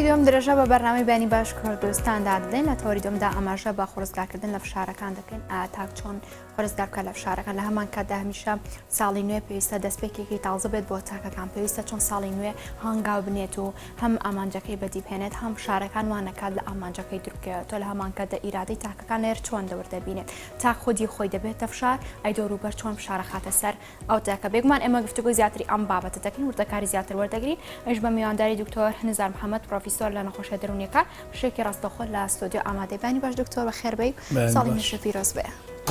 دووەم درێژە بە بەرنامەی بەیانی باش کوردستاندا دەدەین لە تەوەری دووەمدا ئاماژە بە خۆڕزگارکردن لە فشارەکان دەکەین ئایا تاک چۆن خۆڕزگار بکات لە فشارەکان لە هەمان کاتدا هەمیشە ساڵی نوێ پێویستە دەستپێکێکی تازە بێت بۆ تاکەکان پێویستە چۆن ساڵی نوێ هەنگاو بنێت و هەم ئامانجەکەی بەدی بهێنێت هەم فشارەکان وا نەکات لە ئامانجەکەی دووربکەوێتەوە لە هەمان کاتدا ئیرادەی تاکەکان لێر چۆن دەور دەبینێت تاک خودی خۆی دەبێتە فشار ئەی دەوروبەر چۆن فشارەخاتە سەر ئەو تاکە بێگومان ئێمە گفتوگۆی زیاتری ئەم بابەتە دەکەین وردەکاری زیاتر وەردەگرین ئەویش بە میوانداری دکتۆر نزار محەممەد پرۆفیسۆر لە نەخۆشیە دەروونیەکان بەشێکی ڕاستەوخۆ لە ستۆدیۆ ئامادەی بانی باش دکتۆر بەخێربێی ساڵی نوێش پیرۆز بێ.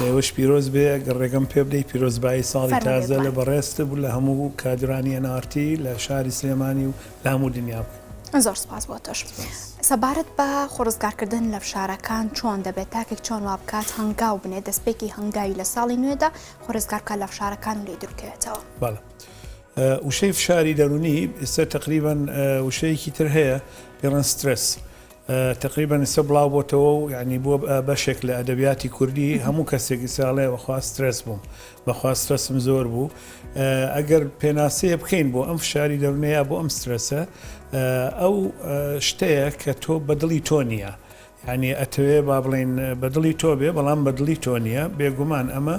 ئێوەش پیرۆز بێ گەر ڕێگەم پێ بدەی پیرۆزبایی ساڵی تازە لە بەڕێزت و لە هەموو کادرانی NRT لە شاری سلێمانی و لە هەموو دنیا بکەم. زۆر سپاس بۆ تۆش. سەبارەت بە خۆڕزگارکردن لە فشارەکان چۆن دەبێت تاکێک چۆن وا بکات هەنگاو بنێت دەستپێکی هەنگاوی لە ساڵی نوێدا خۆ ڕزگار بکات لە فشارەکان و لێی دوور بکەوێتەوە. بەڵێ وشەی فشاری دەروونی ئێستا تەقریبەن وشەیەکی تر هەیە پێڵێن سترێس تقریبا ئێستا بڵاو بۆتەوە و یعنی بووە بەشێک لە ئەدەبیاتی کوردی هەموو کەسێک ئیساڵێ بەخوا سترێس بووم بەخوا سترێسم زۆر بوو ئەگەر پێناسەیە بکەین بۆ ئەم فشاری دەروونەیە بۆ ئەم سترێسە ئەو شتەیە کە تۆ بەدڵی تۆ نییە یانی ئەتەوێ با بڵێین بە دڵی تۆ بێ بەڵام بە دڵی تۆ نییە، بێگومان ئەمە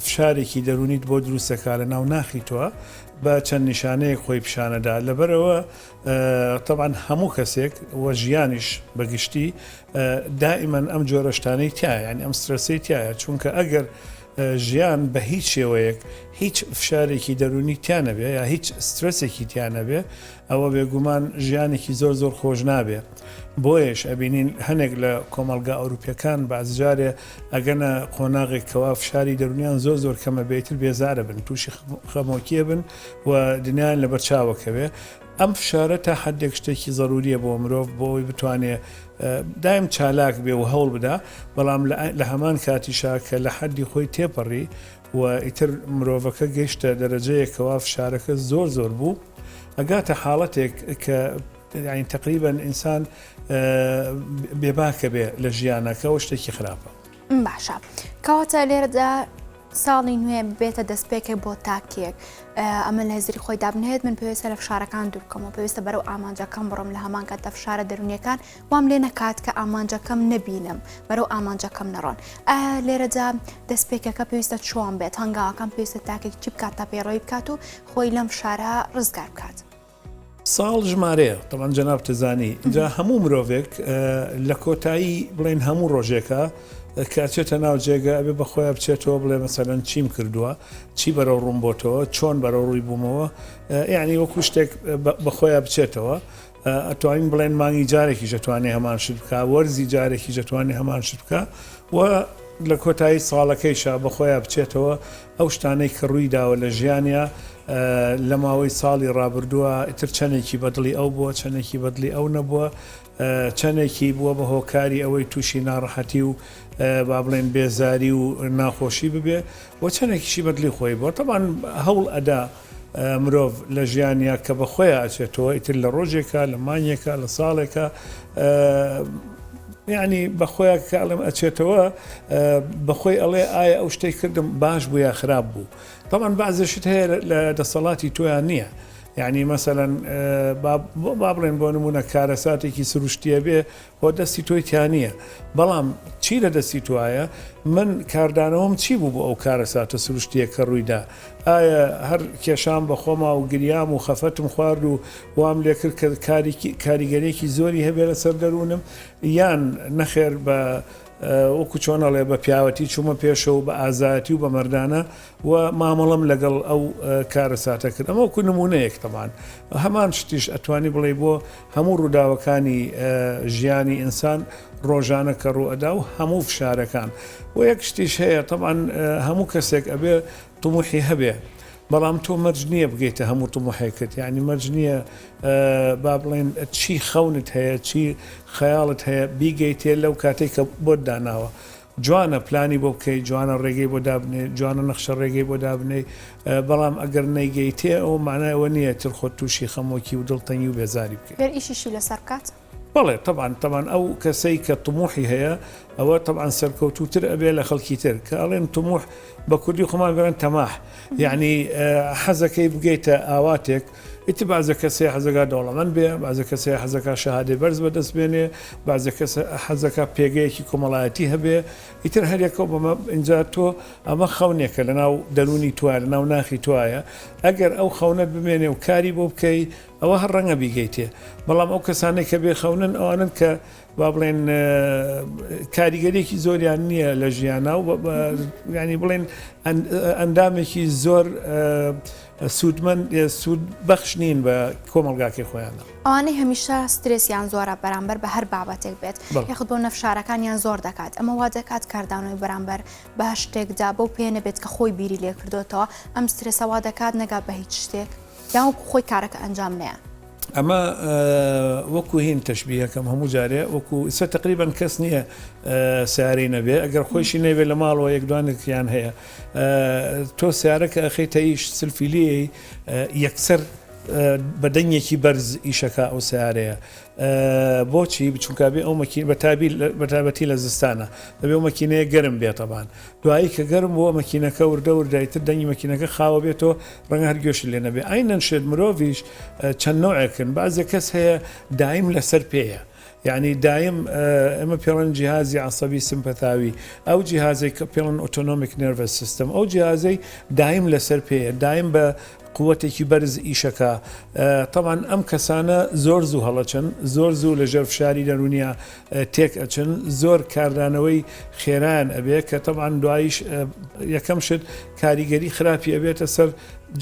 فشارێکی دەروونیت بۆ دروست دەکا لە ناو ناخی تۆ بە چەند نیشانەیەک خۆی پیشانەدا لەبەرئەوە تەبعەن هەموو کەسێک و ژیانیش بە گشتی دائیمەن ئەم جۆرە شتانەی تیایە یانی ئەم سترەسەی تیایە چونکە ئەگەر ژیان بە هیچ شێوەیەک هیچ فشارێکی دەروونی تیا نەبێ یا هیچ سترەسێکی تیا نەبێ ئەوە بێگومان ژیانێکی زۆر زۆر خۆش نابێ. بۆیەش ئەبینین هەنێک لە کۆمەڵگا ئەوروپیەکان بەعزجارێ ئەگەنە قۆناغێک کەوا فشاری دەرونیان زۆر زۆر کەمە بێ ئیتر بێزارە بن توشی خەمۆکیە بن و دنیایان لەبەر چاوە کەوێ. ئەم فشارە تا حەدێک شتێکی زەروریە بۆ مرۆڤ بۆ ئەوەی بتوانێ دایم چالاک بێ و هەوڵ بدا بەڵام لە هەمان کاتیشا کە لە حەدی خۆی تێپەڕی و ئیتر مرۆڤەکە گەیشتە دەرەجەیەک کەوا فشارەکە زۆر زۆر بوو ئەگاتە حاڵەتێک کە یانی تەقریبەن ئینسان بێباکە بێ لە ژیانەکە و شتێکی خراپە. باشە کەواتە لێرەدا ساڵی نوێ ببێتە دەستپێکێک بۆ تاکێک ئەمە لە هزری خۆی دابنێت من پێویستە لە فشارەکان دوورکەمەوە پێویستە بەرەو ئامانجەکەم بڕۆم لە هەمان کاتدا فشارە دەروونیەکان وام لێ نەکات کە ئامانجەکەم نەبینم بەرەو ئامانجەکەم نەڕۆن ئایا لێرەدا دەستپێکەکە پێویستە چۆن بێت هەنگاوەکان پێویستە تاکێک چی بکات تا پەیڕەوی بکات و خۆی لەم فشارە ڕزگار بکات؟ ساڵ ژمارەیە تەبعەن جەنابت زانی جا هەموو مرۆڤێک لە کۆتایی بڵێن هەموو ڕۆژێکە کە ئەچێتە ناو جێگە ئەبێ بە خۆیان بچێتەوە بڵێ مەسەلەن چیم کردووە چی بەرەو ڕووم بۆتەوە چۆن بەرەو ڕووی بوومەوە یعنی وەکو شتێک بە خۆیان بچێتەوە ئەتوانین بڵێن مانگی جارێکیش ئەتوانێ هەمان شت بکا وەرزی جارێکیش ئەتوانێ هەمان شت بکا و لە کۆتایی ساڵەکەیشا بە خۆیا بچێتەوە ئەو شتانەی کە ڕووی داوە لە ژیانیا لە ماوەی ساڵی ڕابردووە ئیتر چەندێکی بەدڵی ئەو بووە چەندێکی بەدڵی ئەو نەبووە چەندێکی بووە بە هۆکاری ئەوەی تووشی ناڕەحەتی و با بڵێن بێزاری و ناخۆشی ببێ و چەندێکیشی بەدڵی خۆی بووە تەبعەن هەوڵ ئەدا مرۆڤ لە ژیانیا کە بە خۆیا ئەچێتەوە ئیتر لە ڕۆژێکا لە مانگێکا لە ساڵێکا یعنی بە خۆیا کە ئەڵێم ئەچێتەوە بەخۆی ئەڵێ ئایا ئەو شتێک کردم باش بوو یا خراپ بوو تەبعەن بەعزێ شت هەیە لە دەسەڵاتی تۆیان نییە یعنی مەسەلەن با بڵێن بۆ نمونە کارەساتێکی سروشتیە بێ خۆ دەستی تۆی تیا نییە بەڵام چی لە دەستی توایە من کاردانەوەم چی بوو بۆ ئەو کارەساتە سروشتیە کە ڕوویدا ئایا هەر کێشام بە خۆما و گریام و خەفەتم خوارد و وام لێکرد کە کاریگەریەکی زۆری هەبێ لەسەر دەروونم یان نەخێر بە وەکو چۆن ئەڵێ بە پیاوەتی چوومە پێشەوە بە ئازایەتی و بە مەردانە و مامەڵەم لەگەڵ ئەو کارەساتە کرد ئەمە وەکو نمونەیەک تەبان هەمان شتیش ئەتوانی بڵێ بۆ هەموو ڕووداوەکانی ژیانی ئینسان ڕۆژانە کە ڕووئەدا و هەموو فشارەکان و یەک شتیش هەیە تەبان هەموو کەسێک ئەبێ تموحی هەبێ بەڵام تۆ مەرج نییە بگەیتە هەموو تموحێکت یعنی مەرج نییە با بڵێن چی خەونت هەیە چی خەیاڵت هەیە بیگەیتێ لەو کاتێک کە بۆت داناوە جوانە پلانی بۆ بکەی جوانە ڕێگەی بۆ دابنێی جوانە نەخشە ڕێگەی بۆ دابنێی بەڵام ئەگەر نەیگەیتێ ئەوە مانای ئەوە نییە تر خۆت تووشی خەمۆکی و دڵتەنگی و بێزاری بکەی. گەر ئیشیشی لەسەر بکات؟ بەڵێ تەبعەن تەبعەن ئەو کەسەی کە تموحی هەیە ئەوە تەبعەن سەرکەوتووتر ئەبێ لە خەڵکی تر کە ئەڵێن تموح بە کوردی خۆمان بڵێن تەماح یعنی حەزەکەی بگەیتە ئاواتێک. ئیتر بەعزێ کەس هەیە حەزەکا دەوڵەمەند بێ، بەعزێ کەس هەیە حەزەکا شەهادەی بەرز بەدەست بێنێ، بەعزێ کەس حەزەکا پێگەیەکی کۆمەڵایەتی هەبێ، ئیتر هەریەکەو بەمە ئینجا تۆ ئەمە خەونێکە لەناو دەروونی تۆیە، لەناو ناخی تۆیە، ئەگەر ئەو خەونەت بمێنێ و کاری بۆ بکەی ئەوە هەر ڕەنگە بیگەیتێ، بەڵام ئەو کەسانەی کە بێ خەونن ئەوانەن کە با بڵێن کاریگەریەکی زۆریان نییە لە ژیانا و ینی بڵێن ئەندامێکی زۆر سوودمەند سوود بەخش نین بە کۆمەلگاکەی خۆیانە. ئەوانەی هەمیشە سترێسیان زۆرە بەرامبەر بە هەر بابەتێک بێت یاخود بۆ نەفشارەکانیان زۆر دەکات ئەمە وا دەکات کاردانەوەی بەرامبەر بە هەر شتێکدا بەو پێ نەبێت کە خۆی بیری لێکردۆتەوە ئەم سترێسە وا دەکات نەگات بە هیچ شتێک یان وەکو خۆی کارەکە ئەنجام نەیە. ئەمە وەکو هین تەشبیهەکەم هەموو جارێ وەکو ئیستا تقریبان کەس نییە سیارەی نەبێ ئەگەر خۆیشی نەبێ لە ماڵەوە یەک دوانێکیان هەیە تۆ سیارەکە ئەخەیتە ئیش سلفی لێی یەکسەر بە دەنگێکی بەرز ئیشەکە ئەو سیارەیە بۆچی چونکە بێ ئەو مەکین بەتابەتی لە زستانە دەبێ ئەو مەکینەیە گەرم بێتەبان دوایی کە گەرم بووە مەکینەکە وردە وردە ئیتر دەنگی مەکینەکە خاوە بێتەوە ڕەنگە هەر گوێشت لێ نەبێ. عەینەن شێت مرۆڤیش چەند نەوعێکن بەعزێ کەس هەیە دایم لەسەر پێیە یعنی دایم ئێمە پێڵێن جیهازی عەسەبی سمپەتاوی ئەو جیهازەی کە پێڵێن autonomic nervous system ئەو جیهازەی دایم لەسەر پێیە دایم بە قوتێکی بەرز ئیشەکە تەبعەن ئەم کەسانە زۆر زوو هەڵەچن زۆر زوو لەژێر فشاری دەروونیا تێک ئەچن زۆر کاردانەوەی خێرایان ئەبێ کە تەبعەن دواییش یەکەم شت کاریگەری خراپی ئەبێتە سەر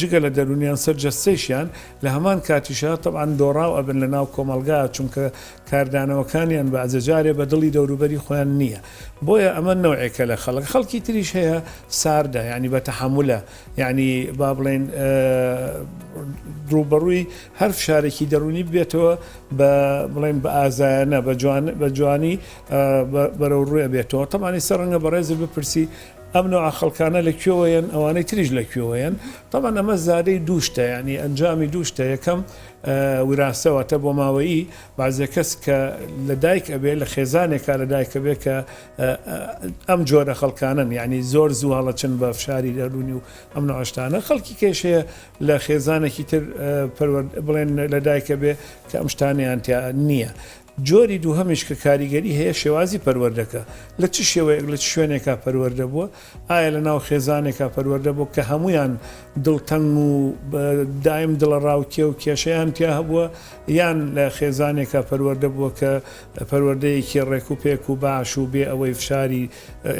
جگە لە دەرونیان سەر جەستەیشیان لە هەمان کاتیشا تەبعەن دۆڕاو ئەبن لە ناو کۆمەڵگا چونکە کاردانەوەکانیان بەعزە جارێ بە دڵی دەوروبەری خۆیان نییە بۆیە ئەمە نەوعێکە لە خەڵک خەڵکی تریش هەیە ساردە یعنی بە تەحەمولە یعنی با بڵێین ڕووبەڕووی هەر فشارێکی دەروونی ببێتەوە بە بڵێن بە ئازایانە بە جوان بە جوانی بەرەو ڕووێ بێتەوە تەبعەن ئێستا ڕەنگە بەڕێزت بپرسی ئەم نوعە خەڵکانە لە کوێوەیەن ئەوانەی تریش لە کوێوەیەن تەبعەن ئەمە زادەی دوو شتە یعنی ئەنجامی دوو شتە یەکەم وراثە واتە بۆماوەیی بەعزێ کەس کە لە دایک ئەبێ لە خێزانێکا لە دایک ئەبێ کە ئەم جۆرە خەڵکانەن یعنی زۆر زوو هەڵەچن بە فشاری دەروونی و ئەم نوعە شتانە خەڵکی کێش هەیە لە خێزانێکی تر پەروەرد بڵێن لە دایکە بێ کە ئەم شتانەیان تیا نییە. جۆری دووهەمیش کە کاریگەری هەیە شێوازی پەروەردەکە لە چ شێوەیەک لە چ شوێنێکا پەروەردە بووە ئایا لە ناو خێزانێکا پەروەردە بووە کە هەموویان دڵتەنگ و دایم دڵەڕاوکێ و کێشەیان تیا هەبووە یان لە خێزانێکا پەروەردە بووە کە پەروەردەیەکی ڕێک و پێک و باش و بێ ئەوەی فشاری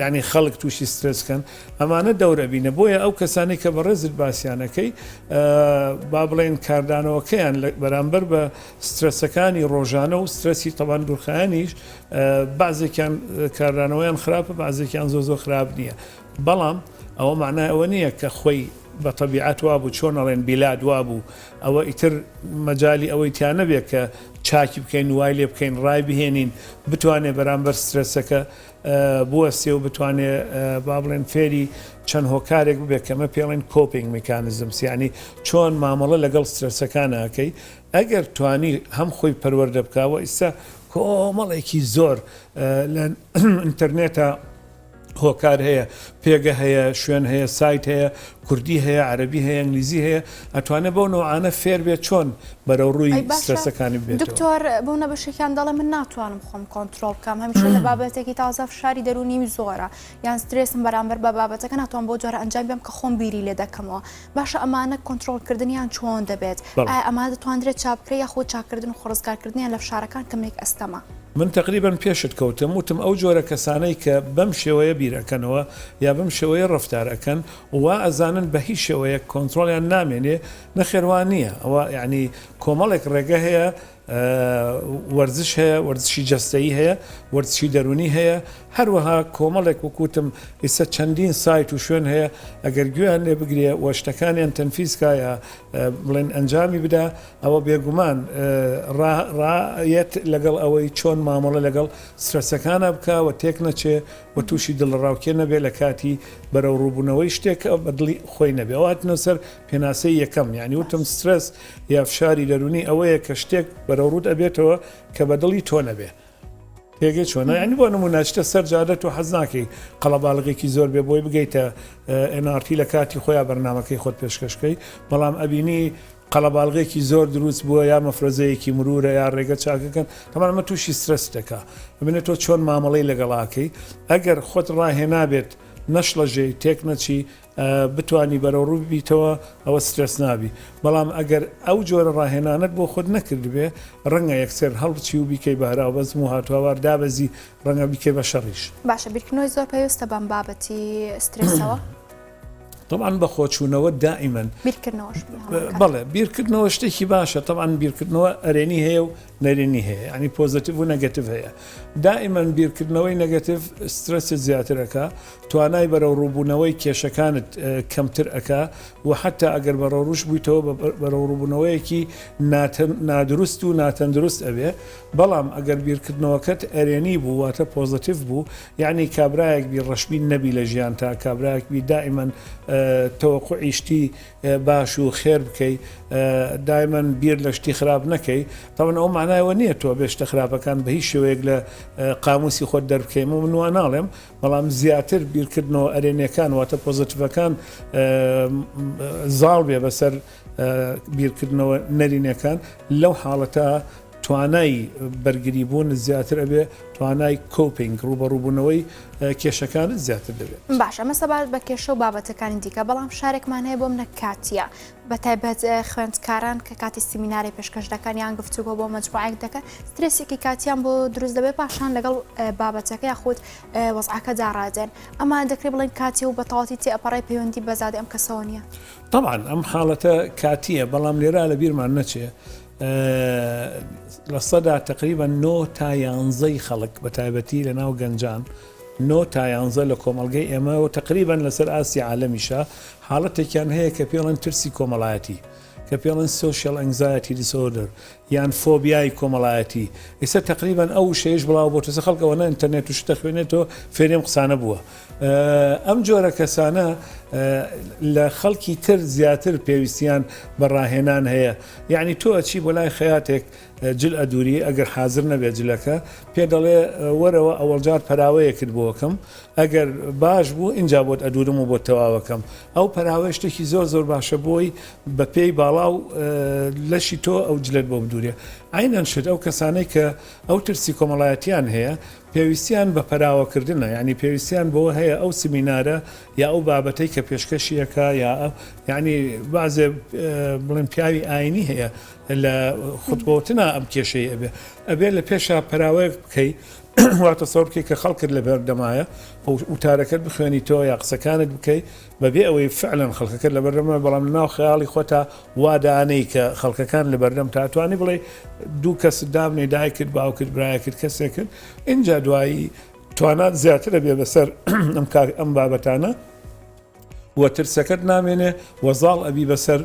یانی خەڵک تووشی سترێس کەن ئەمانە دەور ئەبینە بۆیە ئەو کەسانەی کە بەڕێزت باسیان ئەکەی با بڵێن کاردانەوەکەیان بەرامبەر بە سترەسەکانی ڕۆژانە و سترەسی تەبان دوورخایەنیش بەعزێکیان کاردانەوەیان خراپە بەعزێکیان زۆر زۆر خراپ نییە بەڵام ئەوە معنای ئەوە نییە کە خۆی بە تەبیعەت وابوو چۆن ئەڵێن بیلاد وابوو ئەوە ئیتر مەجالی ئەوەی تیا نەبێت کە چاکی بکەین وای لێ بکەین ڕای بهێنین بتوانێت بەرامبەر سترەسەکە بوەستێ و بتوانێ با بڵێن فێری چەند هۆکارێک ببێت کە ئەمە پێڵێن coping mechanisms یعنی چۆن مامەڵە لەگەڵ سترەسەکان ئەکەی ئەگەر توانی هەم خۆی پەروەردە بکا و ئیستا کۆمەڵێکی زۆر لە ئینتەرنێتە هۆکار هەیە پێگە هەیە شوێن هەیە سایت هەیە کوردی هەیە عەرەبی هەیە ئینگلیزی هەیە ئەتوانێت بەو نەوعانە فێر بێت چۆن بەرەو ڕووی ئەی باشە سترەسەکانی ببێتەوە. دکتۆر بۆنە بەشێکیان دەڵێ من ناتوانم خۆم کۆنترۆڵ بکەم هەمیشە لە بابەتێکی تازە فشاری دەروونیم زۆرە یان سترێسم بەرامبەر بە بابەتەکە ناتوانم بۆ جۆرە ئەنجام بەم کە خۆم بیری لێ دەکەمەوە باشە ئەمانە کۆنترۆڵکردنیان چۆن دەبێت بەڵێ. ئایا ئەمانە دەتواندرێت چاک بکرێت یاخود چاککردن و خۆڕزگارکردنیان لە فشارەکان کەمێک ئەستەمە؟ من تەقریبەن پێشت کەوتم وتم ئەو جۆرە کەسانەی کە بەم شێوەیە بیر ئەکەنەوە یا بەم شێوەیە ڕەفتار ئەکەن وا ئەزانن بە هیچ شێوەیەک کۆنترۆڵیان نامێنێ نەخێر وا نییە ئەوە یەعنی کۆمەڵێک ڕێگە هەیە وەرزش هەیە وەرزشی جەستەیی هەیە وەرزشی دەرونی هەیە هەروەها کۆمەڵێک وەک وتم ئیستا چەندین سایت و شوێن هەیە ئەگەر گوێیان لێ بگرێ و شتەکانیان تەنفیز کا یا بڵێن ئەنجامی بدا ئەوە بێگومان ڕایەت لەگەڵ ئەوەی چۆن مامەڵە لەگەڵ سترەسەکانە بکا و تێک نەچێ و تووشی دڵەڕاوکێ نەبێ لە کاتی بەرەوڕووبوونەوەی شتێک کە بە دڵی خۆی نەبێ. ئەوە هاتنە سەر پێناسەی یەکەم، یانی وتم سترەس یا فشاری دەروونی ئەوەیە کە شتێک بەرەوڕووت ئەبێتەوە کە بە دڵی تۆ نەبێ. تێگەی چۆنە؟ یانی بۆ نموونە ئەچیتە سەر جادە تۆ حەز ناکەی قەڵەباڵغێکی زۆر بێ بۆی بگەیتە NRT لە کاتی خۆیا بەرنامەکەی خۆت پێشکەش کەی، بەڵام ئەبینی. قەڵەباڵغێکی زۆر دروست بووە یا مەفرەزەیەکی مرورە یا ڕێگە چاکەکەن تەمان ئەمە تووشی سترێست دەکا ببینە تۆ چۆن مامەڵەی لەگەڵاکەی ئەگەر خۆت ڕاهێنابێت نەشڵەژێی تێک نەچی بتانی بەرەو ڕوو بیتەوە ئەوە سترێس نابی بەڵام ئەگەر ئەو جۆرە ڕاهێنانت بۆ خۆت نەکردبێ ڕەنگە یەکسەر هەڵبچی و بیکەی بە هەراوبەزم و هاتوهاوار دابەزی ڕەنگە بیکەی بە شەڕیش. باشە بیرکردنەوەی زۆر پەیوەستە بەم بابەتی سترێسەوە؟ تەبعەن بە خۆچوونەوە دائیمەن. بیرکردنەوەش بەڵێ بیرکردنەوە شتێکی باشە تەبعەن بیرکردنەوە ئەرێنی هەیە و نەرێنی هەیە یانی positive و negative هەیە دائیمەن بیرکردنەوەی negative سترێست زیاتر ئەکا توانای بەرەوڕووبوونەوەی کێشەکانت کەمتر ئەکا و حتا ئەگەر بەڕەوڕوش بوویتەوە بەرەوڕووبوونەوەیەکی نادروست و ناتەندروست ئەبێ بەڵام ئەگەر بیرکردنەوەکەت ئەرێنی بوو واتە positive بوو یەعنی کابرایەک بی ڕەشبین نەبی لە ژیانتا کابرایەک بی دائیمەن تەوەقوعی شتی باش و خێر بکەی دایمەن بیر لە شتی خراپ نەکەی تەبعەن ئەو معنای ئەوە نییە تۆ بێ شتە خراپەکان بە هیچ شێوەیەک لە قاموسی خۆت دەربکەی من وا ناڵێم بەڵام زیاتر بیرکردنەوە ئەرێنیەکان واتە positive ەکان زاڵ بێ بەسەر بیرکردنەوە نەرینەکان لەو حاڵەتە توانای بەرگری بوون زیاتر ئەبێ توانای coping ڕووبەڕووبوونەوەی کێشەکانت زیاتر دەبێت. باشە ئەمە سەبارەت بە کێشە و بابەتەکانی دیکە بەڵام فشارێکمان هەیە بۆ منە کاتیە بە تایبەت خوێندکاران کە کاتی سیمینارێ پێشکەش دەکەن یان گفتوگۆ بۆ مەجموعەیەک دەکەن سترێسێکی کاتیان بۆ دروست دەبێت پاشان لەگەڵ بابەتەکە یاخود وەزعەکەدا ڕادێن ئەمە دەکرێت بڵێن کاتیە و بە تەواوەتی تێئەپەڕێ پەیوەندی بە زادی ئەم کەسەوە نییە. تەبعەن ئەم حاڵەتە کاتیە بەڵام لێرە لە بیرمان نەچێ تەقریبەن نۆ تا یانزەی خەڵک بە تایبەتی لە ناو گەنجان نۆ تا یانزە لە کۆمەڵگەی ئێمە و تەقریبەن لەسەر ئاستی عالەمیشە حاڵەتێکیان هەیە کە پێڵێن ترسی کۆمەڵایەتی کە پێڵێن social anxiety disorder یان فۆبیای کۆمەڵایەتی ئێستا تەقریبەن ئەو وشەیەش بڵاو بۆتەسە خەڵک ئەوەنە ئینتەرنێت و شت دەخوێنێتەوە فێری ئەم قسانە بووە ئەم جۆرە کەسانە لە خەڵکی تر زیاتر پێویستیان بە ڕاهێنان هەیە یعنی تۆ ئەچی بۆ لای خەیاتێک جل ئەدووری ئەگەر حازر نەبێت جلەکە پێ دەڵێ وەرەوە ئەوەڵجار پەراوەیەکت بۆکەم ئەگەر باش بوو ئینجا بۆت ئەدوورم و بۆت تەواوەکەم ئەو پەراوەیە شتێکی زۆر زۆر باشە بۆی بە پێی باڵا و لەشی تۆ ئەو جلەت بۆ بدوورێ عەینەن شت ئەو کەسانەی کە ئەو ترسی کۆمەڵایەتیان هەیە پێویستیان بە پەراوەکردنە یانی پێویستیان بەوە هەیە ئەو سمینارە یا ئەو بابەتەی کە پێشکەشی ئەکا یا یانی بەعزێ بڵێن پیاوی ئاینی هەیە لە خوتبەوتنا ئەم کێشەی ئەبێ ئەبێ لە پێشا پەراوەیەک بکەی وا تەسەور بکەی کە خەڵکت لەبەردەمایە و وتارەکەت بخوێنیتەوە یا قسەکانت بکەی بەبێ ئەوەی فعلەن خەڵکەکەت لەبەردەمە بەڵام لەناو خەیاڵی خۆتا وا دانێی کە خەڵکەکان لەبەردەمتا توانی بڵێ دوو کەست دابنێ دایکت باوکت برایەکت کەسێکت ئینجا دوایی توانات زیاترە بێ بەسەر ئەم کار ئەم بابەتانە و ترسەکەت نامێنێ و زاڵ ئەبی بەسەر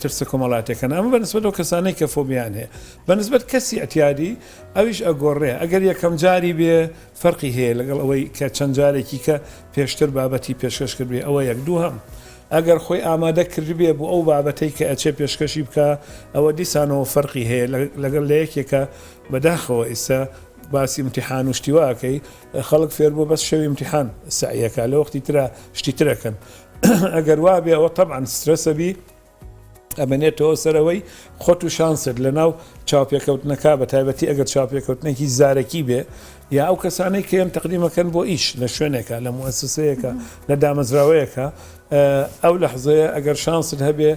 ترسە کۆمەڵاتەکان ئەمە بەنسبەت ئەو کەسانەی کە فۆبیان هەیە بەنسبەت کەسی ئەتیادی ئەویش ئەگۆڕێ ئەگەر یەکەم جاری بێ فەرقی هەیە لەگەڵ ئەوەی کە چەند جارێکی کە پێشتر بابەتی پێشکەش کردبێ ئەوە یەک دووهەم ئەگەر خۆی ئامادە کردبێ بۆ ئەو بابەتەی کە ئەچێ پێشکەشی بکا ئەوە دیسانەوە فەرقی هەیە لەگەڵ لە یەکێکە بەداخەوە ئیستا باسی ئیمتیحان و شتی وا ئەکەی خەڵک فێربووە بەس شەوی ئیمتیحان سەعیەکا لە وەختی ترا شتی ترەکەن ئەگەر وابێ ئەوە تەبعەن سترەسە بی ئەمەنێتەوە سەرەوەی خۆت و شانست لەناو چاوپێکەوتنەکە بە تایبەتی ئەگەر چاوپێکەوتنێکی زارەکی بێ یا ئەو کەسانەی کە یەن تەقدیمەکەن بۆ ئیش لە شوێنێکە لە موئەسسەیەکە لە دامەزراوەیەکە ئەو لەحزەیە ئەگەر شانست هەبێ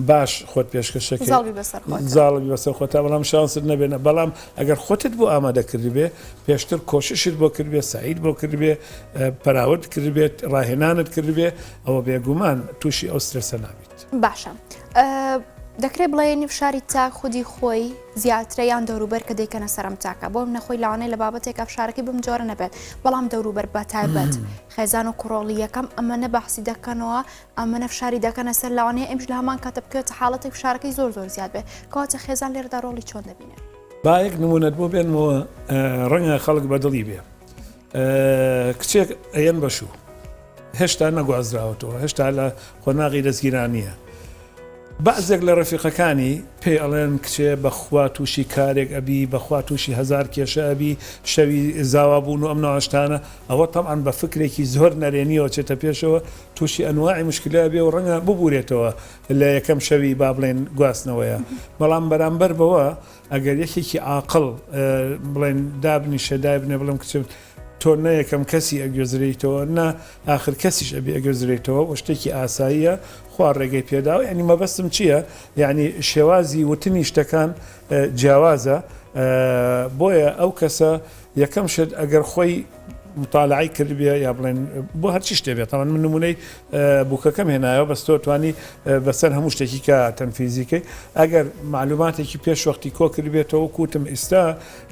باش خۆت پێشکەشەکەی زاڵ بی بەسەر خۆتا. زاڵ بی بەسەر خۆتا بەڵام شانست نەبێ نە بەڵام ئەگەر خۆتت بۆ ئامادە کردبێ پێشتر کۆششت بۆ کردبێ سەعیت بۆ کردبێ پەراوت کردبێت ڕاهێنانت کردبێ ئەوە بێگومان تووشی ئەو سترێسە نابیت. باشە دەکرێت بڵێین فشاری تاک خودی خۆی زیاترە یان دەوروبەر کە دەیکەنە سەر ئەم تاکە بۆ نەخۆی لەوانەیە لە بابەتێکە فشارەکەی بەم جۆرە نەبێت بەڵام دەوروبەر بە تایبەت خێزان و کوڕۆڵی یەکەم ئەمە نە بەحسی دەکەنەوە ئەمەنە فشاری دەکەنە سەر لەوانەیە ئەمیش لە هەمان کاتە بکەوێتە حاڵەتێک فشارەکەی زۆر زۆر زیاد بێت کەواتە خێزان لێرەدا ڕۆڵی چۆن دەبینێت؟ با یەک نمونەت بۆ بێنمەوە ڕەنگە خەڵک بەدڵی بێ کچێک ئەیەن بەشوو هێشتا نەگوازراوەتەوە هێشتا لە قۆناغی دەستگیرانیە. بەعزێک لە ڕەفیقەکانی پێی ئەڵێن کچێ بەخوا تووشی کارێک ئەبی، بەخوا تووشی هەزار کێشە ئەبی، شەوی زاوا بوون و ئەم نەوعە شتانە، ئەوە تەبعەن بە فکرێکی زۆر نەرێنیەوە چێتە پێشەوە، تووشی ئەنواعی موشکلە ئەبێ و ڕەنگە ببورێتەوە لە یەکەم شەوی با بڵێین گواستنەوەیە. بەڵام بەرامبەر بەوە ئەگەر یەکێکی عاقڵ بڵێن دابنیشێ دایبنێ بڵێم کچم تۆ نە یەکەم کەسی ئەگوێزرێیتەوە نە ئاخر کەسیش ئەبێ ئەگوێزرێیتەوە وە شتێکی ئاساییە خوا ڕێگەی پێداوە یعنی مەبەستم چییە یعنی شێوازی وتنی شتەکان جیاوازە بۆیە ئەو کەسە یەکەم شت ئەگەر خۆی مطالعەی کردبێ یا بڵێن بۆ هەرچی شتێ بێت تاوان من نمونەی بووکەکەم هێنایەوە بەس تۆ توانی بەسەر هەموو شتێکی کە تەنفیزیکەی ئەگەر معلوماتێکی پێش وەختی کۆ کردبێتەوە کوتم ئیستا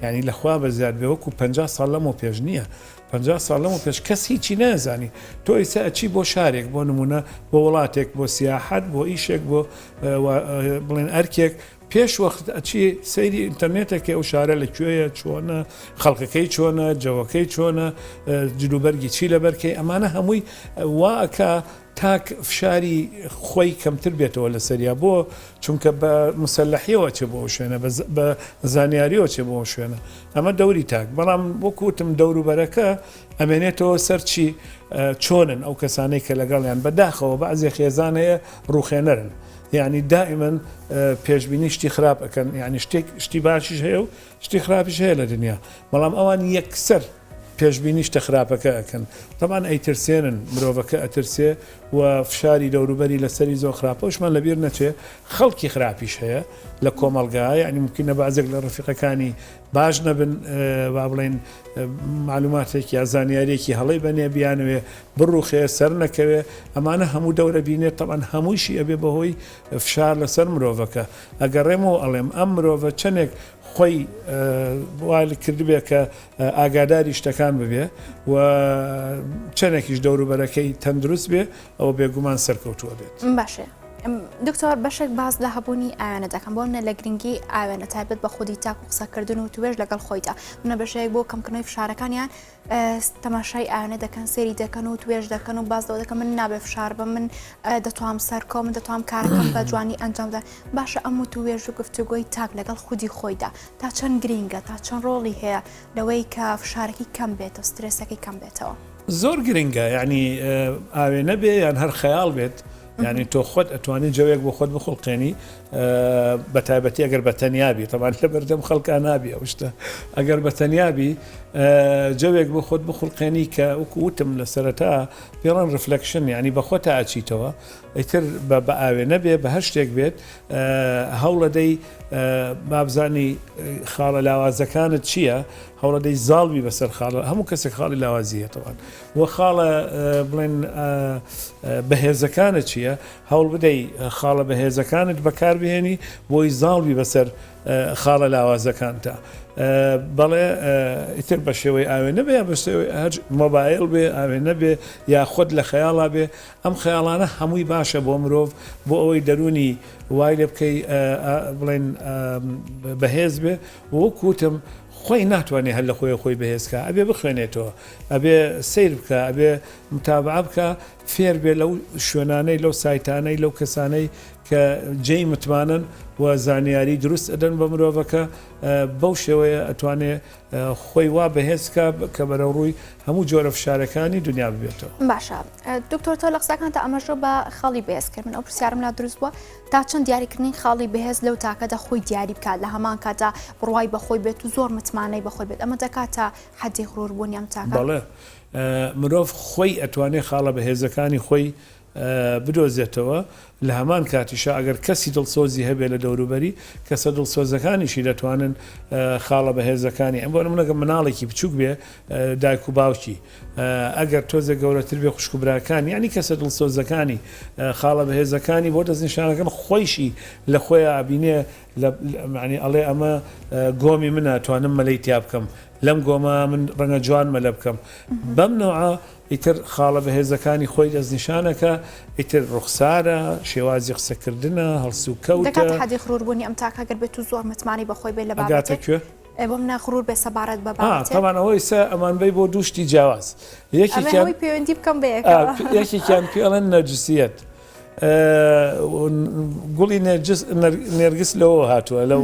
یعنی لەخوا بە زیاد بێ وەکو 50 ساڵ لەمەوە پێش نییە 50 ساڵ لەمەوە پێش کەس هیچی نازانی تۆ ئیستا ئەچی بۆ شارێک بۆ نمونە بۆ وڵاتێک بۆ سیاحەت بۆ ئیشێک بۆ بڵێن ئەرکێک پێش وەخت ئەچی سەیری ئینتەرنێتەکەی ئەو شارە لە کوێیە چۆنە خەڵکەکەی چۆنە جەوەکەی چۆنە جلوبەرگی چی لەبەرکەی ئەمانە هەمووی وا ئەکا تاک فشاری خۆی کەمتر بێتەوە لەسەریا بۆ چونکە بە مسەلەحیەوە چێ بۆ ئەو شوێنە بە زانیاریەوە چێ بۆ ئەو شوێنە ئەمە دەوری تاک بەڵام وەکوتم دەوروبەرەکە ئەمێنێتەوە سەر چی چۆنن ئەو کەسانەی کە لەگەڵیان بەداخەوە بەعزێ خێزان هەیە ڕوخێنەرن یانی دائیمەن پێشبینی شتی خراپ ئەکەن یانی شتێک شتی باشیش هەیە و شتی خراپیش هەیە لە دنیا بەڵام ئەوان یەکسەر پێشبینی شتە خراپەکە ئەکەن تەبان ئەیترسێنن مرۆڤەکە ئەترسێ و فشاری دەوروبەری لەسەری زۆر خراپەشمان لەبیر نەچێ خەڵکی خراپیش هەیە لە کۆمەڵگا یعنی ممکنە بازێک لە ڕفیقەکانی باش نەبن با بڵێین معلوماتێک یا زانیاریەکی هەڵەی بەنێ بیانەوێ بڕوخێ سەر نەکەوێ ئەمانە هەموو دەورە بینێت تەبعەن هەموویشی ئەبێ بەهۆی فشار لەسەر مرۆڤەکە ئەگەڕێمەوە ئەڵێم ئەم مرۆڤە چەندێک خۆی وای کردبێ کە ئاگاداری شتەکان ببێ و چەندێکیش دەوروبەرەکەی تەندروست بێ ئەوە بێگومان سەرکەوتووە بێت. باشە دکتۆر بەشێک باس لە هەبوونی ئاوێنە دەکەم بۆ منە لە گرنگی ئاوێنە تایبەت بە خودی تاک و قسەکردن و توێژ لەگەڵ خۆیدا منە بەشێک بۆ کەمکردنەوەی فشارەکانیان تەماشای ئاوێنە دەکەن سێری دەکەن و توێژ دەکەن و باس لەوە دەکەن من نابێ فشار بم من دەتوام سەرکەوم من دەتوام کارەکەم بە جوانی ئەنجام بدەم باشە ئەم وتوێژ و گفتوگۆی تاک لەگەڵ خودی خۆیدا تا چەند گرینگە تا چەند ڕۆڵی هەیە لەوەی کە فشارەکەی کەم بێتەوە سترێسەکەی کەم بێتەوە. زۆر گرنگە یانی ئاوێنە بێ یان هەر خەیاڵ بێت یانی تۆ خۆت ئەتوانی جەوێک بۆ خۆت بخوڵقێنی بە تایبەتی ئەگەر بە تەنیابی تەبان لە بەردەم خەڵکا نابی ئەو شتە ئەگەر بە تەنیابی جەوێک بۆ خۆت بخوڵقێنی کە وەکو وتم لە سەرەتا پێڵەن reflection یانی بە خۆتا ئەچیتەوە ئیتر بە ئاوێنە بێ بە هەر شتێک بێت هەوڵەدەی بابزانی خاڵە لاوازەکانت چییە هەوڵەدەی زاڵ بی بەسەر خاڵە هەموو کەسێک خاڵی لاوازی هەیە تەوان و خاڵە بڵێن بەهێزەکانت چییە هەوڵ بدەی خاڵە بەهێزەکانت بەکاربهێنی بۆی زاڵ بی بەسەر خاڵە لاوازەکانتا بەڵێ ئیتر بە شێوەی ئاوێ نەبێ بە شێوەی هەر مۆبایل بێ ئاوێ نەبێ یا خۆت لە خەیاڵا بێ ئەم خەیاڵانە هەمووی باشە بۆ مرۆڤ بۆ ئەوەی دەروونی وای لێ بکەی بڵێن بەهێز بێ وەک وتم خۆی ناتوانێ هەر لە خۆیەوە خۆی بەهێز کا ئەبێ بخوێنێتەوە ئەبێ سەیر بکا ئەبێ متابعە بکا فێر بێ لەو شوێنانەی لەو سایتانەی لەو کەسانەی کە جێی متمانەن و زانیاری دروست ئەدەن بە مرۆڤەکە بەو شێوەیە ئەتوانێ خۆی وا بەهێز کا کە بەرەوڕووی هەموو جۆرە فشارەکانی دنیا ببێتەوە. باشە دکتۆر تۆ لە قسەکانتا ئاماژە بە خاڵی بەهێز کرد من ئەو پرسیارم لا دروست بووە تا چەند دیاریکردنی خاڵی بەهێز لەو تاکەدا خۆی دیاری بکات لە هەمان کاتدا بڕوای بە خۆی بێت و زۆر متمانەی بە خۆی بێت ئەمە دەکاتە حەدی غرور بوونی ئەم تاکە؟ بەڵێ مرۆڤ خۆی ئەتوانێ خاڵە بەهێزەکانی خۆی بدۆزێتەوە، لە هەمان کاتیشا ئەگەر کەسی دڵسۆزی هەبێ لە دەوروبەری، کەسە دڵسۆزەکانیشی دەتوانن خاڵە بەهێزەکانی، بۆ نمونە گەر مناڵێکی بچوک بێ دایک و باوکی، ئەگەر تۆزێک گەورەتر بێ خوشک و براکانی، یانی کەسە دڵسۆزەکانی خاڵە بەهێزەکانی بۆ دەستنیشانەکەن، خۆیشی لە خۆیا ئەبینێ لە یانی ئەڵێ ئەمە گۆمی منە توانم مەلەی تیا بکەم، لەم گۆمە من ڕەنگە جوان مەلە بکەم، بەم نەوعە ئیتر خاڵە بەهێزەکانی خۆی دەستنیشانەکا، ئیتر ڕوخسارە، شێوازی قسەکردنە، هەڵسوکەوتە. دەگاتە حەدی غرور بوونی ئەم تاکە گەر بێت و زۆر متمانەی بە خۆی بێت لە ئەگاتە بابەتێک. کوێ؟ ئێ بۆ منە غرور بێ سەبارەت بە ئا بابەتێک. تەبعەن ئەوە ئیستا ئەمان بەی بۆ دوو شتی جیاواز. ئەمە یەکێکیان هەمووی پەیوەندی بکەم بە ئا یەکەوە. یەکێکیان پێی ئەڵێن نەرجسیەت. گوڵی نێرگس لەوە هاتووە لەو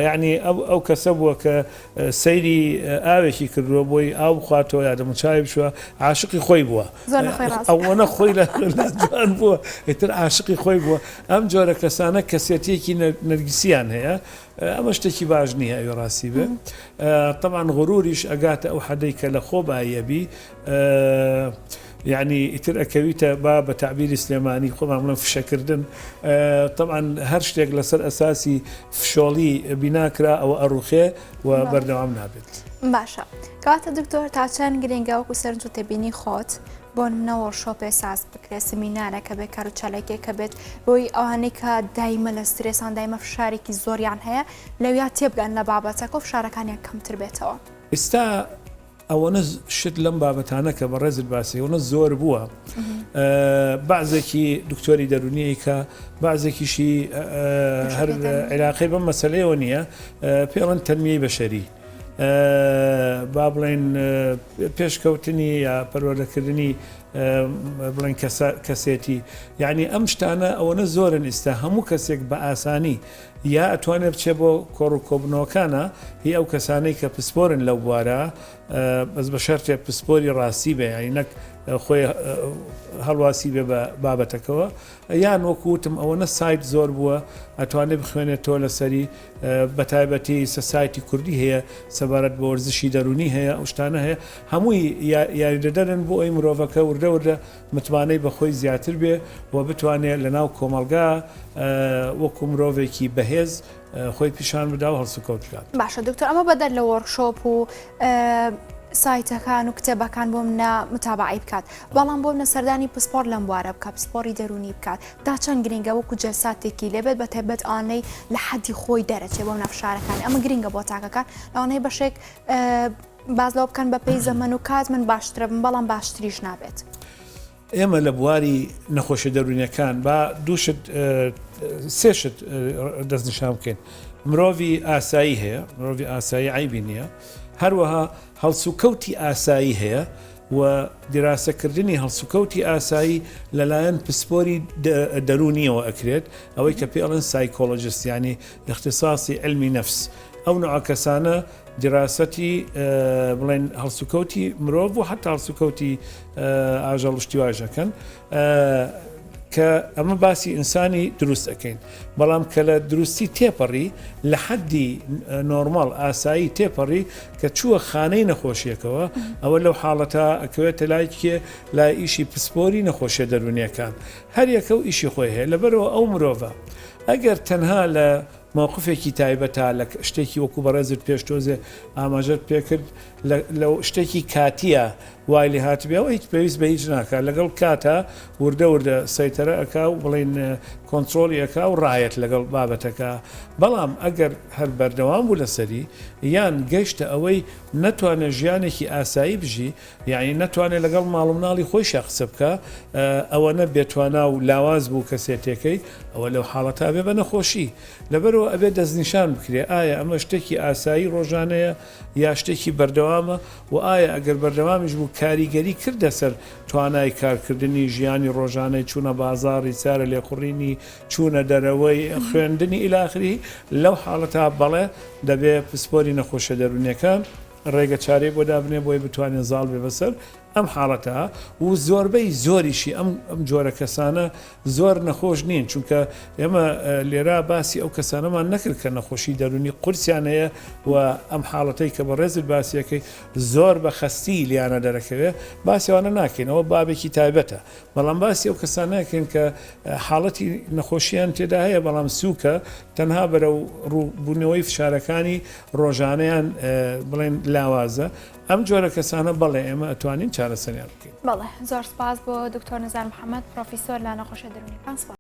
یعنی ئەو کەسە بووە کە سەیری ئاوێکی کردووە بۆی ئاو بخواتەوە یا دەموچاوی بشوە عاشقی خۆی بووە ئەوەنە خۆی لە جوان بووە ئیتر عاشقی خۆی بووە ئەم جۆرە کەسانە کەسێتیەکی نەرگسیان هەیە ئەمە شتێکی باش نییە ئەوی ڕاستی بێ تەبعەن غروریش ئەگاتە ئەو حەدەی کە لە خۆ بایەبی یعنی ئیتر ئەکەویتە با بە تەعبیری سلێمانی خۆمان بڵێن فشەکردن تەبعەن هەر شتێک لەسەر ئەساسی فشۆڵی بیناکرا ئەوە ئەڕوخێ و بەردەوام نابێت. باشە کەواتە دکتۆر تا چەند گرنگە وەکو سەرنج و تێبینی خۆت بۆ نمونە workshop ێ ساز بکرێت سمینارەکە بێت کار و چالاکیەکە بێت بۆی ئەوانەی کە دایمە لە سترێسان دایمە فشارێکی زۆریان هەیە لەویا تێبگەن لە بابەتەکە و فشارەکانیان کەمتر بێتەوە. ئیستا ئەوەنە شت لەم بابەتانە کە بەڕێزت باسی ئەوەنە زۆر بووە بەعزێکی دکتۆری دەرونیی کە بەعزێکیشی هەر عێراقی بەم مەسلەیەوە نییە پێڵەن تەنمیەی بەشەری با بڵێن پێشکەوتنی یا پەروەردەکردنی بڵێن کەسێتی یعنی ئەم شتانە ئەوەنە زۆرن ئیستا هەموو کەسێک بە ئاسانی یا ئەتوانێت بچێ بۆ کۆڕ و کۆبنەوەکانە هی ئەو کەسانەی کە پسپۆرن لەو بوارە بەس بە شەرتێ پسپۆری ڕاستی بێ یعنی نەک خۆی هەڵواسی بێ بە بابەتەکەوە یان وەکو وتم ئەوەنە سایت زۆر بووە ئەتوانێت بخوێنێتەوە لەسەری بەتایبەتی ئیستا سایتی کوردی هەیە سەبارەت بە وەرزشی دەروونی هەیە ئەو شتانە هەیە هەمووی یاریدەدەرن بۆ ئەوەی مرۆڤەکە وردە وردە متمانەی بە خۆی زیاتر بێ و بتوانێ لەناو کۆمەڵگا وەکو مرۆڤێکی بەهێز خۆی پیشان بدا و هەڵسوکەوت بکات. باشە دکتۆر ئەمە بەدەر لە workshop و سایتەکان و کتێبەکان بۆ منە متابعی بکات بەڵام بۆ منە سەردانی پسپۆر لەم بوارە بکات پسپۆری دەرونی بکات تا چەند گرنگە وەکو جەلساتێکی لێبێت بە تایبەت ئەوانەی لە حەدی خۆی دەرەچێ بۆ نافشارەکان ئەمە گرنگە بۆ تاکەکان لەوانەیە بەشێک باز لەوە بکەن بەپێی زەمەن و کات من باشترە بم بەڵام باشتریش نابێت. ئێمە لە بواری نەخۆشیە دەروونیەکان با دوو شت سێ شت دەستنیشان بکەین مرۆڤی ئاسایی هەیە مرۆڤی ئاسایی عیبی نییە هەروەها هەڵسوکەوتی ئاسایی هەیە و دیراسەکردنی هەڵسوکەوتی ئاسایی لەلایەن پسپۆری دەروونیەوە ئەکرێت ئەوەی کە پێ ئەڵێن psychologist یانی اختصاصی علمی نفس ئەو نوعە کەسانە دیراسەتی بڵێن هەڵسوکەوتی مرۆڤ و حتا هەڵسوکەوتی ئاژەڵ و شتی واش ئەکەن کە ئەمە باسی ئینسانی دروست ئەەکەین بەڵام کە لە دروستی تێپەڕی لە حەدی نۆرماڵ ئاسایی تێپەڕی کە چووە خانەی نەخۆشیەکەوە ئەوە لەو حاڵەتە ئەکەوێتە لای کێ لای ئیشی پسپۆری نەخۆشیە دەروونیەکان هەریەکە و ئیشی خۆی هەیە لەبەرەوە ئەو مرۆڤە ئەگەر تەنها لە مەوقفێکی تایبەتە لە شتێکی وەکو بەڕێزت پێش تۆزێ ئاماژەت پێکرد لە شتێکی کاتیە وای لێ هاتبێ ئەوە هیچ پێویست بە هیچ ناکات لەگەڵ کاتە وردە وردە سەیتەرە ئەکا و بڵین کۆنترۆڵی ئەکا و ڕایەت لەگەڵ بابەتەکە بەڵام ئەگەر هەر بەردەوام بوو لەسەری یان گەشتە ئەوەی نەتوانێت ژیانێکی ئاسایی بژی یەعنی نەتوانێت لەگەڵ ماڵ و مناڵی خۆیشا قسە بکا ئەوەنە بێتوانا و لاواز بوو کەسێتێکەی ئەوە لەو حاڵەتە ئەبێ بە نەخۆشی لەبەرئەوە ئەبێ دەستنیشان بکرێ ئایا ئەمە شتێکی ئاسایی ڕۆژانەیە یا شتێکی بەردەوامە و ئایا ئەگەر بەردەوامیش بوو کاریگەری کردە سەر توانای کارکردنی ژیانی ڕۆژانەی چوونە بازاڕی سارە لێخوڕینی چوونە دەرەوەی خوێندنی الی آخره لەو حاڵەتە بەڵێ دەبێ پسپۆری نەخۆشیە دەروونیەکان ڕێگە چارەی بۆ دابنێ بۆی بتوانێ زاڵ بێ بەسەر ئەم حاڵەتە و زۆربەی زۆریشی ئەم ئەم جۆرە کەسانە زۆر نەخۆش نین چونکە ئێمە لێرە باسی ئەو کەسانەمان نەکرد کە نەخۆشی دەرونی قورسیان هەیە و ئەم حاڵەتەی کە بەڕێزت باسیەکەی زۆر بە خەستی لیانە دەرەکەوێ باسیوانە ناکەینەوە بابێکی تایبەتە بەڵام باسی ئەو کەسانە ئەکەین کە حاڵەتی نەخۆشیان تێدا هەیە بەڵام سووکە تەنها بەرەو ڕووبوونەوەی فشارەکانی ڕۆژانەیان بڵێن لاوازە ئەم جۆرە کەسانە بەڵێ ئێمە ئەتوانین چارەسەریان بکەین. بەڵێ زۆر سپاس بۆ دکتۆر نزار محەمەد پرۆفیسۆر لە نەخۆشیە دەروونیەکان سپاس.